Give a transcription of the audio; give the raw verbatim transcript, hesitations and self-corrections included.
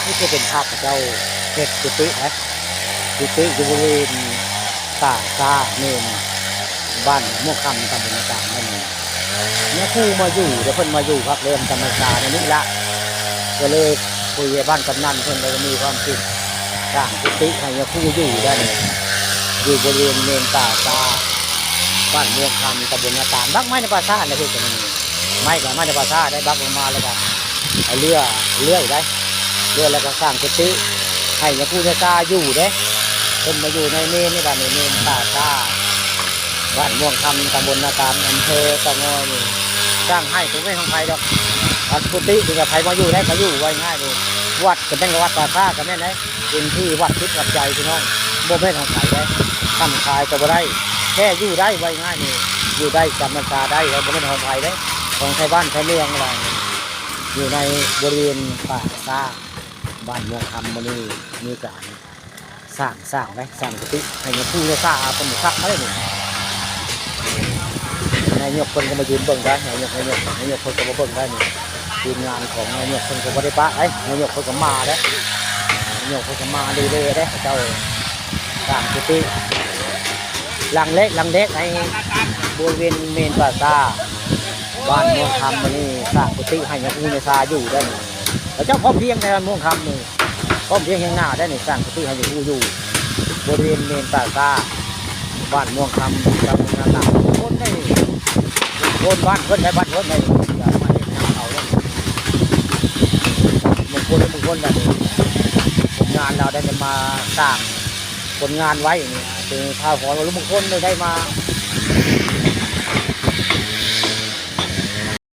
นี่คือเป็นภาพพระเจ้าเฮ็ดกุฏินะ กุฏิอยู่บริเวณป่าช้าเมนบ้านม่วงคำ ตำบลนาตาลนั่นเอง เนี่ยครูมาอยู่ เดี๋ยวเพิ่นมาอยู่พักแรมจำพรรษาในนี้ละ ก็เลยคุยกับบ้านกำนัน เพิ่นก็มีความคิดสร้างกุฏิให้เนี่ยครูอยู่ได้นี่ อยู่บริเวณเมนป่าช้า บ้านม่วงคำ ตำบลนาตาล บักไม้ในป่าช้านะพี่ ตัวนี้ ไม้กับไม้ในป่าช้าได้บักลงมาแล้วก็เอาเลื่อย เลื่อยได้ เลื่อยแล้วก็สร้างกุฏิให้ยาคูยาซาอยู่เด้ เพิ่นมาอยู่ในเมนนี่บ้านนี้ เมนป่าช้า บ้านม่วงคำ ตำบลนาตาล อำเภอเต่างอยนี่ สร้างให้ก็บ่แม่นของไผดอก อันกุฏินี่ก็ไผมาอยู่ได้ก็อยู่ ว่าง่ายนี่ วัดก็แม่นวัด ป่าช้าก็แม่นได้ เป็นที่วัดจิตวัดใจพี่น้อง บ่แม่นของไผเด้ ค้ำขายก็บ่ได้ แค่อยู่ได้ ว่าง่ายนี่ อยู่ได้จำพรรษาได้ แล้วบ่แม่นของไผเด้ ของไทบ้านไทเมืองอะไรนี่ อยู่ในบริเวณป่าช้า บ้านม่วงคำ มื้อนี้มีการสร้าง สร้างไว้ สร้างกุฏิให้ยาคูยาซา เพิ่นคักมาเลยนี่ นายกเพิ่นก็มายืนเบิ่งได้ นายก นายก นายกเพิ่นก็มาเบิ่งได้นี่ ทีมงานของนายกเพิ่นก็บ่ได้ปะเด้ นายกเพิ่นก็มาเด้ นายกเพิ่นก็มาเรื่อยๆเด้ เขาเจ้าสร้างกุฏิหลังเล็ก หลังเล็กในบริเวณเมนป่าช้า บ้านม่วงคำ มื้อนี้สร้างกุฏิให้ยาคูยาซาอยู่ได้นี่ เขาเจ้าพร้อมเพรียงในบ้านม่วงคำนี่ พร้อมเพรียงแห่งหน้าได้นี่ สร้างกุฏิให้ยาคูอยู่ บริเวณเมนป่าช้า บ้านม่วงคำ ตำบลนาตาล บางคนได้ บางคนบ้านเพิ่นได้ บ้านเพิ่นได้ จะมาเฮ็ดงานเขาเนี่ย บางคน บางคนได้ ผลงานเราได้มาสร้างผลงานไว้นี่ เป็นข้าวหอม หรือบางคนได้มา